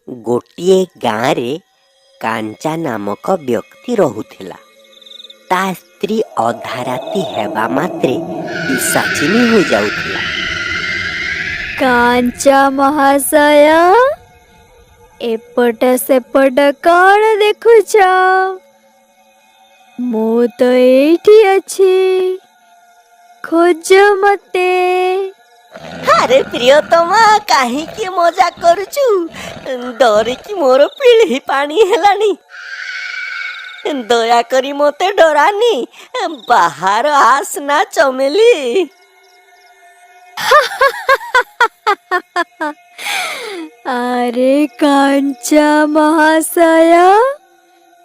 ଗୋଟିଏ ଗାଁରେ କାଞ୍ଚା ନାମକ ବ୍ୟକ୍ତି ରହୁଥିଲା। ତା ସ୍ତ୍ରୀ ଅଧା ରାତି ହେବା ମାତ୍ରେ ପିଶାଚିନୀ ହୋଇଯାଉଥିଲା। କାଞ୍ଚା ମହାଶୟ, ଏପଟ ସେପଟ କଣ ଦେଖୁଛ? ମୁଁ ତ ଏଇଠି ଅଛି, ଖୋଜ ମତେ। ଆରେ ପ୍ରିୟତମା, କାହିଁକି ମଜା କରୁଛୁ? ଡରିକି ମୋର ପିଳି ପାଣି ହେଲାଣି। ଦୟାକରି ମତେ ଡରାନି, ବାହାର ଆସ ନା ଚମେଲି। ଆରେ କାଞ୍ଚା ମହାଶୟ,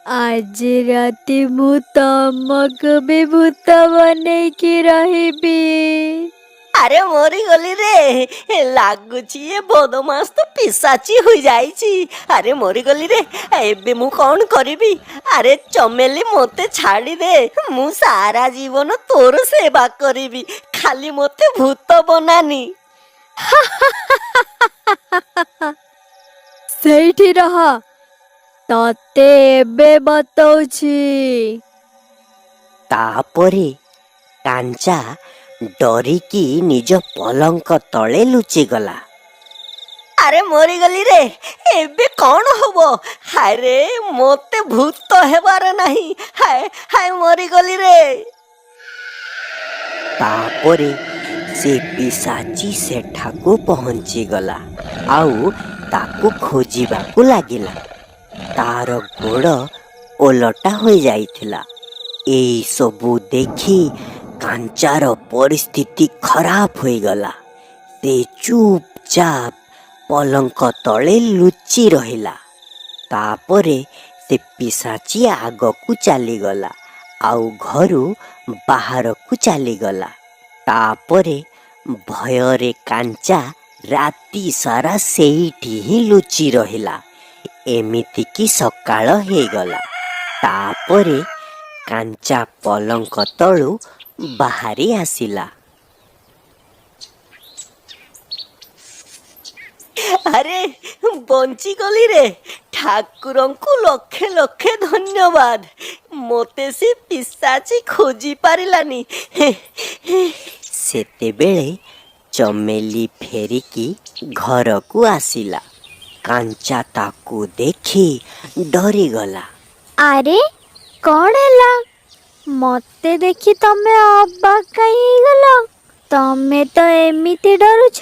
ଆଜି ରାତି ମୁଁ ତମକୁ ବି ଭୂତ ବନେଇକି ରହିବି। ଆରେ ମରିଗଲି ରେ, ଲାଗୁଛି ଏ ବଦମାସ ତ ପିଶାଚୀ ହୋଇଯାଇଛି। ଆରେ ମରିଗଲି ରେ, ଏବେ ମୁଁ କଣ କରିବି? ଆରେ ଚମେଲି, ମତେ ଛାଡ଼ିଦେ, ମୁଁ ସାରା ଜୀବନ ତୋର ସେବା କରିବି, ଖାଲି ମତେ ଭୂତ ବନାନି। ସେଇଠି ରହ, ତତେ ଏବେ ବତଉଛି। ତାପରେ କାଞ୍ଚା ଡରିକି ନିଜ ପଲଙ୍କ ତଳେ ଲୁଚିଗଲା। ଆରେ ମରିଗଲି ରେ, ଏବେ କଣ ହବ? ହାୟ ରେ, ମତେ ଭୂତ ହେବାର ନାହିଁ। ହାୟ ହାୟ, ମରିଗଲି ରେ। ତାପରେ ସେ ପିଶାଚୀ ସେଠାକୁ ପହଞ୍ଚିଗଲା ଆଉ ତାକୁ ଖୋଜିବାକୁ ଲାଗିଲା। ତାର ଗୋଡ଼ ଓଲଟା ହୋଇଯାଇଥିଲା। ଏଇ ସବୁ ଦେଖି କାଞ୍ଚାର ପରିସ୍ଥିତି ଖରାପ ହୋଇଗଲା। ସେ ଚୁପଚାପ ପଲଙ୍କ ତଳେ ଲୁଚି ରହିଲା। ତାପରେ ସେ ପିଶାଚୀ ଆଗକୁ ଚାଲିଗଲା ଆଉ ଘରୁ ବାହାରକୁ ଚାଲିଗଲା। ତାପରେ ଭୟରେ କାଞ୍ଚା ରାତି ସାରା ସେଇଠି ହିଁ ଲୁଚି ରହିଲା। ଏମିତିକି ସକାଳ ହେଇଗଲା। ତାପରେ କାଞ୍ଚା ପଲଙ୍କ ତଳୁ ବାହାରି ଆସିଲା। ଆରେ ବଞ୍ଚିଗଲି ରେ, ଠାକୁରଙ୍କୁ ଲକ୍ଷେ ଲକ୍ଷେ ଧନ୍ୟବାଦ, ମୋତେ ସେ ପିଶାଚୀ ଖୋଜି ପାରିଲାନି। ସେତେବେଳେ ଚମେଲି ଫେରିକି ଘରକୁ ଆସିଲା। କାଞ୍ଚା ତାକୁ ଦେଖି ଡରିଗଲା। ଆରେ କଣ ହେଲା? ମତେ ଦେଖି ତମେ ଅବାକ୍ କାଇଁ ହେଇଗଲ? ତମେ ତ ଏମିତି ଡରୁଛ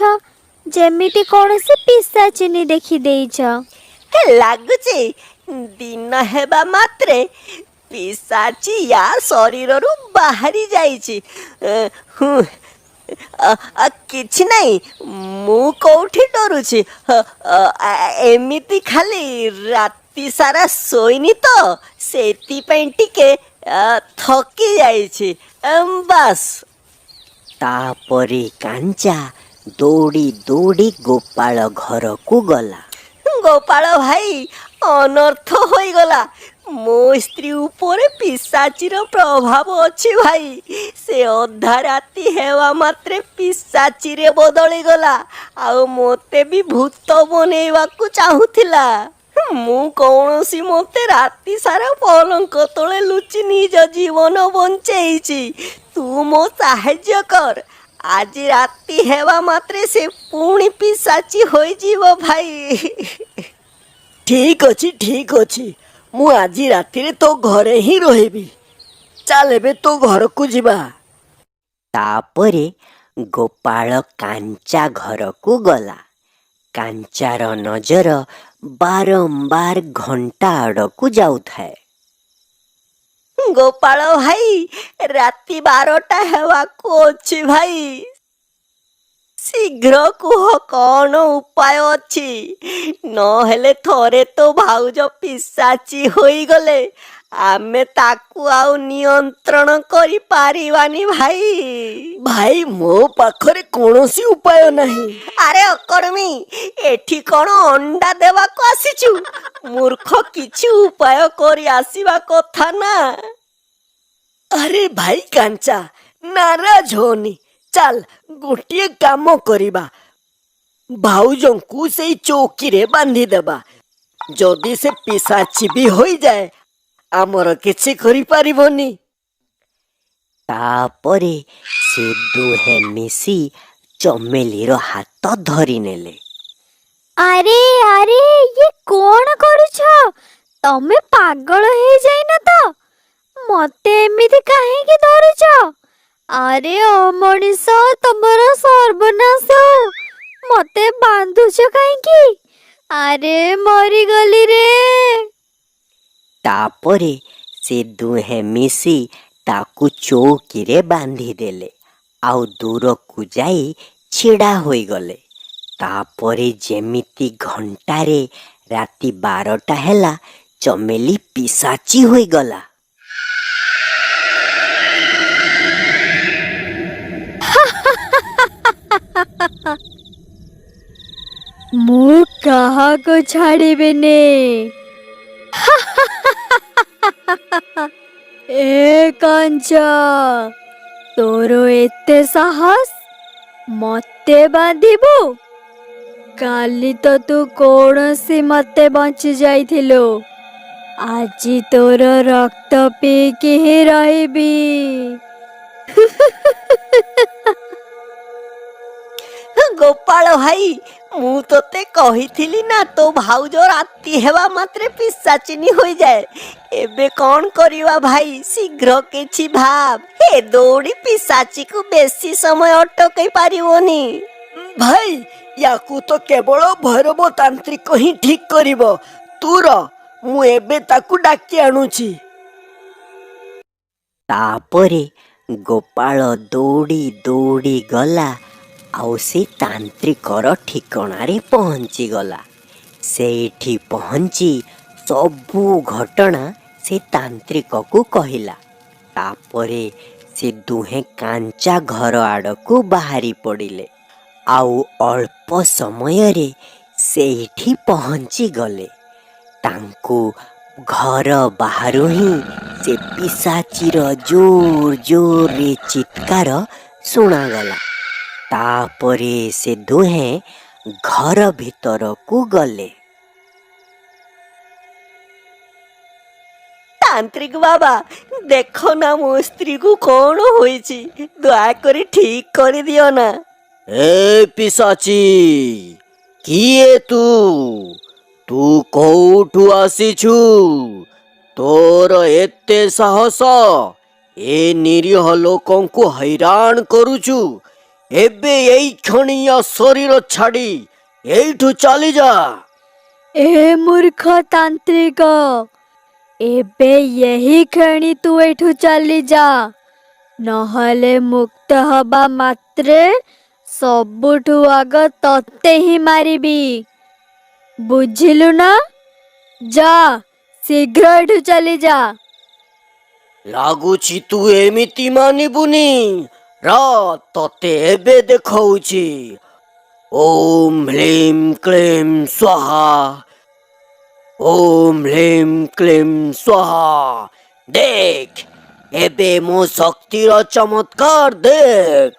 ଯେମିତି କୌଣସି ପିଶାଚିନୀ ଦେଖିଦେଇଛ। ଲାଗୁଛି ଦିନ ହେବା ମାତ୍ରେ ପିଶାଚୀ ୟା ଶରୀରରୁ ବାହାରି ଯାଇଛି। ହୁଁ, କିଛି ନାହିଁ, ମୁଁ କୋଉଠି ଡରୁଛି? ଏମିତି ଖାଲି ରାତି ସାରା ଶୋଇନି ତ, ସେଥିପାଇଁ ଟିକେ ଥକି ଯାଇଛି, ବାସ୍। ତାପରେ କାଞ୍ଚା ଦୌଡ଼ି ଦୌଡ଼ି ଗୋପାଳ ଘରକୁ ଗଲା। ଗୋପାଳ ଭାଇ, ଅନର୍ଥ ହୋଇଗଲା। ମୋ ସ୍ତ୍ରୀ ଉପରେ ପିଶାଚୀର ପ୍ରଭାବ ଅଛି ଭାଇ। ସେ ଅଧା ରାତି ହେବା ମାତ୍ରେ ପିଶାଚୀରେ ବଦଳିଗଲା ଆଉ ମୋତେ ବି ଭୂତ ବନେଇବାକୁ ଚାହୁଁଥିଲା। ମୁଁ କୌଣସି ମତେ ରାତି ସାରା ପଲଙ୍କ ତଳେ ଲୁଚି ନିଜ ଜୀବନ ବଞ୍ଚେଇଛି। ତୁ ମୋ ସାହାଯ୍ୟ କର। ଆଜି ରାତି ହେବା ମାତ୍ରେ ସେ ପୁଣି ପିଶାଚୀ ହୋଇଯିବ ଭାଇ। ଠିକ ଅଛି, ଠିକ ଅଛି, ମୁଁ ଆଜି ରାତିରେ ତୋ ଘରେ ହିଁ ରହିବି। ଚାଲ, ଏବେ ତୋ ଘରକୁ ଯିବା। ତାପରେ ଗୋପାଳ କାଞ୍ଚା ଘରକୁ ଗଲା। କାଞ୍ଚାର ନଜର ବାରମ୍ବାର ଘଣ୍ଟା ଆଡ଼କୁ ଯାଉଥାଏ। ଗୋପାଳ ଭାଇ, ରାତି 12ଟା ହେବାକୁ ଅଛି ଭାଇ, ଶୀଘ୍ର କୁହ କଣ ଉପାୟ ଅଛି? ନହେଲେ ଥରେ ତୋ ଭାଉଜ ପିଶାଚୀ ହୋଇଗଲେ ଆମେ ତାକୁ ଆଉ ନିୟନ୍ତ୍ରଣ କରିପାରିବାନି ଭାଇ। ଭାଇ, ମୋ ପାଖରେ କୌଣସି ଉପାୟ ନାହିଁ। ଆରେ ଅକର୍ମୀ, ଏଠି କଣ ଅଣ୍ଡା ଦେବାକୁ ଆସିଛୁ? ମୂର୍ଖ, କିଛି ଉପାୟ କରି ଆସିବା କଥା ନା। ଆରେ ଭାଇ କାଞ୍ଚା, ନାରାଜ ହୋନି। ଚାଲ, ଗୋଟିଏ କାମ କରିବା। ଭାଉଜଙ୍କୁ ସେଇ ଚୌକିରେ ବାନ୍ଧିଦେବା। ଯଦି ସେ ପିସାଚି ବି ହୋଇଯାଏ, ଆମର କିଛି କରିପାରିବନି। ତାପରେ ସେ ଦୁହେଁ ମିଶି ଚମେଲିର ହାତ ଧରିନେଲେ। ଆରେ ଆରେ, ଇଏ କଣ କରୁଛ? ତମେ ପାଗଳ ହେଇଯାଇନ ତ? ମତେ ଏମିତି କାହିଁକି ଧରୁଛ? ଆରେ ଅମଣିଷ, ତମର ସର୍ବନାଶ ହଉ। ମତେ ବାନ୍ଧୁଛ କାହିଁକି? ଆରେ ମରିଗଲି ରେ! ତାପରେ ସେ ଦୁହେଁ ମିଶି ତାକୁ ଚୌକିରେ ବାନ୍ଧିଦେଲେ ଆଉ ଦୂରକୁ ଯାଇ ଛିଡ଼ା ହୋଇଗଲେ। ତାପରେ ଯେମିତି ଘଣ୍ଟାରେ ରାତି 12ଟା ହେଲା, ଚମେଲି ପିଶାଚୀ ହୋଇଗଲା। ମୁଁ କାହାକୁ ଛାଡ଼ିବିନି। ଏ କଞ୍ଚ, ତୋର ଏତେ ସାହସ, ମତେ ବାନ୍ଧିବୁ? କାଲି ତ ତୁ କୌଣସି ମତେ ବଞ୍ଚି ଯାଇଥିଲୁ, ଆଜି ତୋର ରକ୍ତ ପିଇକି ହିଁ ରହିବି। ଗୋପାଳ ଭାଇ, ମୁଁ ତୋତେ କହିଥିଲି ନା, ତୋ ଭାଉଜ ରାତି ହେବା ମାତ୍ରେ ପିଶାଚିନୀ ହୋଇଯାଏ। ଏବେ କଣ କରିବା ଭାଇ? ଶୀଘ୍ର କିଛି ଭାବ। ହେ ଦୌଡ଼ି ପିଶାଚିକୁ ବେଶୀ ସମୟ ଅଟକେଇ ପାରିବନି। ଭାଇ, ୟାକୁ ତ କେବଳ ଭୈରବ ତାନ୍ତ୍ରିକ ହିଁ ଠିକ କରିବ। ତୁ ର, ମୁଁ ଏବେ ତାକୁ ଡାକି ଆଣୁଛି। ତାପରେ ଗୋପାଳ ଦୌଡ଼ି ଦୌଡ଼ି ଗଲା ଆଉ ସେ ତାନ୍ତ୍ରିକର ଠିକଣାରେ ପହଞ୍ଚିଗଲା। ସେଇଠି ପହଞ୍ଚି ସବୁ ଘଟଣା ସେ ତାନ୍ତ୍ରିକକୁ କହିଲା। ତାପରେ ସେ ଦୁହେଁ କାଞ୍ଚା ଘର ଆଡ଼କୁ ବାହାରି ପଡ଼ିଲେ ଆଉ ଅଳ୍ପ ସମୟରେ ସେଇଠି ପହଞ୍ଚିଗଲେ। ତାଙ୍କୁ ଘର ବାହାରୁ ହିଁ ସେ ପିଶାଚୀର ଜୋର ଜୋରରେ ଚିତ୍କାର ଶୁଣାଗଲା। ତାପରେ ସେ ଦୁହେଁ ଘର ଭିତରକୁ ଗଲେ। ତାନ୍ତ୍ରିକ ବାବା, ଦେଖ ନା ମୋ ସ୍ତ୍ରୀକୁ କଣ ହୋଇଛି, ଦୟାକରି ଠିକ କରିଦିଅ ନା। ଏ ପିଶାଚୀ, କିଏ ତୁ? ତୁ କୋଉଠୁ ଆସିଛୁ? ତୋର ଏତେ ସାହସ, ଏ ନିରୀହ ଲୋକଙ୍କୁ ହଇରାଣ କରୁଛୁ? ଏବେ ଏଇ କ୍ଷଣି ୟା ଶରୀର ଛାଡ଼ି ଏଇଠୁ ଚାଲିଯା। ଏ ମୂର୍ଖ ତାନ୍ତ୍ରିକ, ଏବେ ଏହି କ୍ଷଣି ତୁ ଏଠୁ ଚାଲିଯା, ନହେଲେ ମୁକ୍ତ ହବା ମାତ୍ରେ ସବୁଠୁ ଆଗ ତତେ ହିଁ ମାରିବି, ବୁଝିଲୁ ନା? ଯା, ଶୀଘ୍ର ଏଠୁ ଚାଲିଯା। ଲାଗୁଛି ତୁ ଏମିତି ମାନିବୁନି। ର, ତତେ ଏବେ ଦେଖଉଛି। ଓମ୍ ହ୍ଲିମ୍ କ୍ଲିମ୍ ସ୍ୱାହା, ଓମ୍ ହ୍ଲିମ୍ କ୍ଲିମ୍ ସ୍ୱାହା। ଦେଖ, ଏବେ ମୋ ଶକ୍ତିର ଚମତ୍କାର ଦେଖ।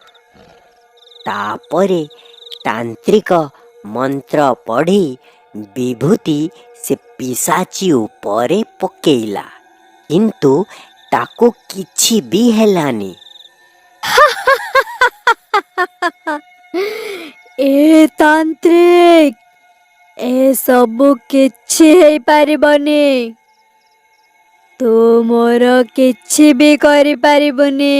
ତାପରେ ତାନ୍ତ୍ରିକ ମନ୍ତ୍ର ପଢ଼ି ବିଭୂତି ସେ ପିଶାଚୀ ଉପରେ ପକେଇଲା, କିନ୍ତୁ ତାକୁ କିଛି ବି ହେଲାନି। ଏ ତାନ୍ତ୍ରିକ, ଏସବୁ କିଛି ହେଇପାରିବନି। ତୁ ମୋର କିଛି ବି କରିପାରିବୁନି।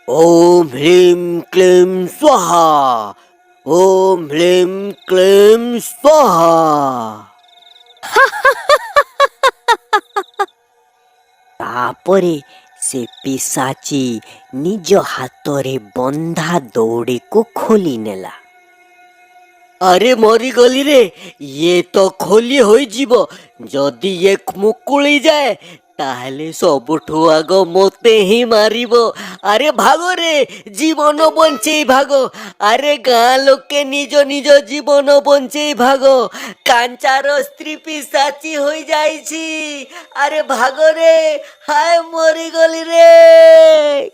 ଓମ୍ ହ୍ଲିମ୍ କ୍ଲିମ୍ ସ୍ୱାହା, ଓମ୍ ହ୍ଲିମ୍ କ୍ଲିମ୍ ସ୍ୱାହା। ତାପରେ ସେ ପିଶାଚୀ ନିଜ ହାତରେ ବନ୍ଧା ଦଉଡ଼ିକୁ ଖୋଲି ନେଲା। ଆରେ ମରିଗଲି ରେ! ଇଏ ତ ଖୋଲି ହୋଇଯିବ। ଯଦି ଇଏ ମୁକୁଳି ଯାଏ, ତାହେଲେ ସବୁଠୁ ଆଗ ମୋତେ ହିଁ ମାରିବ। ଆରେ ଭାଗ ରେ, ଜୀବନ ବଞ୍ଚେଇ ଭାଗ। ଆରେ ଗାଁ ଲୋକେ, ନିଜ ନିଜ ଜୀବନ ବଞ୍ଚେଇ ଭାଗ। କାଞ୍ଚାର ସ୍ତ୍ରୀ ପିଶାଚୀ ହୋଇଯାଇଛି। ଆରେ ଭାଗ ରେ, ହାୟ ମରିଗଲି ରେ!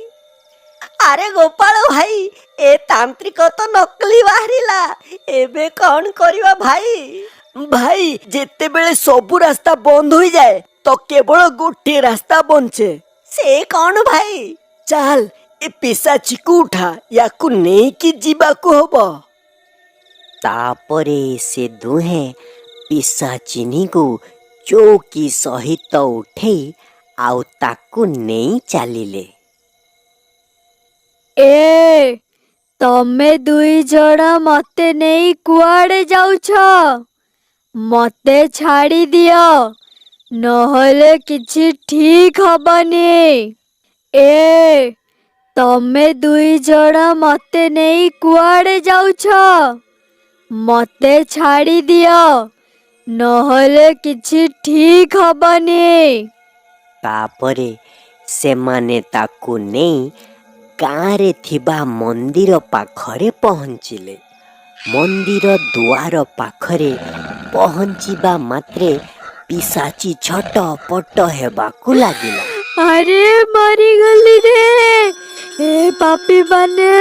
ଆରେ ଗୋପାଳ ଭାଇ, ଏ ତାନ୍ତ୍ରିକ ତ ନକଲି ବାହାରିଲା। ଏବେ କଣ କରିବା ଭାଇ? ଭାଇ, ଯେତେବେଳେ ସବୁ ରାସ୍ତା ବନ୍ଦ ହୋଇଯାଏ ତ କେବଳ ଗୋଟିଏ ରାସ୍ତା ବଞ୍ଚେ। ସେ କଣ ଭାଇ? ଚାଲ, ଏ ପିସାଚିକୁ ଉଠା, ୟାକୁ ନେଇକି ଯିବାକୁ ହବ। ତାପରେ ସେ ଦୁହେଁ ପିଶାଚିନୀକୁ ଚୌକି ସହିତ ଉଠେଇ ଆଉ ତାକୁ ନେଇ ଚାଲିଲେ। ଏ, ତମେ ଦୁଇ ଜଣ ମତେ ନେଇ କୁଆଡ଼େ ଯାଉଛ? ମତେ ଛାଡ଼ି ଦିଅ, ନହେଲେ କିଛି ଠିକ ହବନି। ଏ, ତମେ ଦୁଇ ଜଣ ମତେ ନେଇ କୁଆଡ଼େ ଯାଉଛ? ମତେ ଛାଡ଼ି ଦିଅ, ନହେଲେ କିଛି ଠିକ ହବନି। ତାପରେ ସେମାନେ ତାକୁ ନେଇ ଗାଁରେ ଥିବା ମନ୍ଦିର ପାଖରେ ପହଞ୍ଚିଲେ। ମନ୍ଦିର ଦୁଆର ପାଖରେ ପହଞ୍ଚିବା ମାତ୍ରେ ପିଶାଚୀ ଛଟପଟ ହେବାକୁ ଲାଗିଲା। ଆରେ, ମରିଗଲି ରେ! ଏ ପାପୀ ମାନେ,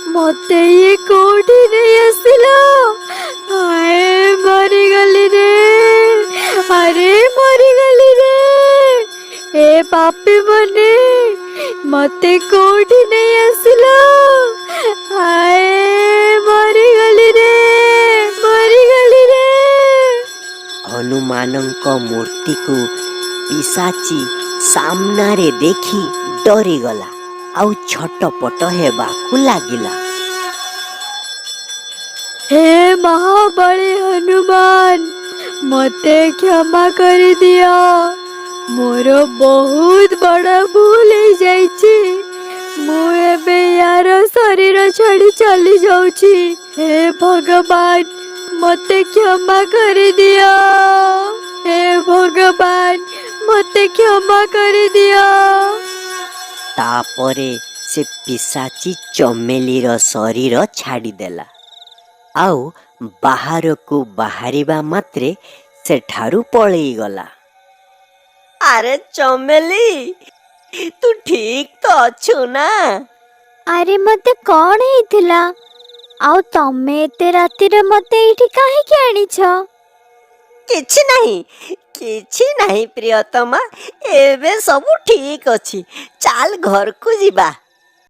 ମତେ ଇଏ କୋଉଠି ନେଇ ଆସିଲ? ହାଏ, ମରିଗଲି ରେ! ଆରେ, ମରିଗଲି ରେ! ଏ ପାପୀ ମାନେ, ମତେ କୋଉଠି ନେଇ ଆସିଲ? ହାଏ, ମରିଗଲି ରେ, ମରିଗଲି ରେ! ହନୁମାନଙ୍କ ମୂର୍ତ୍ତିକୁ ପିଶାଚୀ ସାମ୍ନାରେ ଦେଖି ଡରିଗଲା ଆଉ ଛଟପଟ ହେବାକୁ ଲାଗିଲା। ହେ ମହାବଳୀ ହନୁମାନ, ମତେ କ୍ଷମା କରିଦିଅ। ମୋର ବହୁତ ବଡ଼ ଭୁଲ ହେଇଯାଇଛି। ମୁଁ ଏବେ ୟାର ଶରୀର ଛାଡ଼ି ଚାଲି ଯାଉଛି। ହେ ଭଗବାନ, ମତେ କ୍ଷମା କରିଦିଅ। ହେ ଭଗବାନ, ମତେ କ୍ଷମା କରିଦିଅ। ତାପରେ ସେ ପିଶାଚୀ ଚମେଲିର ଶରୀର ଛାଡ଼ିଦେଲା ଆଉ ବାହାରକୁ ବାହାରିବା ମାତ୍ରେ ସେଠାରୁ ପଳେଇଗଲା। ଆରେ ଚମେଲି, ତୁ ଠିକ ତ ଅଛୁ ନା? ଆରେ, ମତେ କଣ ହେଇଥିଲା? ଆଉ ତମେ ଏତେ ରାତିରେ ମତେ ଏଇଠି କାହିଁକି ଆଣିଛ? କିଛି ନାହିଁ, କିଛି ନାହିଁ ପ୍ରିୟତମା, ଏବେ ସବୁ ଠିକ ଅଛି। ଚାଲ, ଘରକୁ ଯିବା।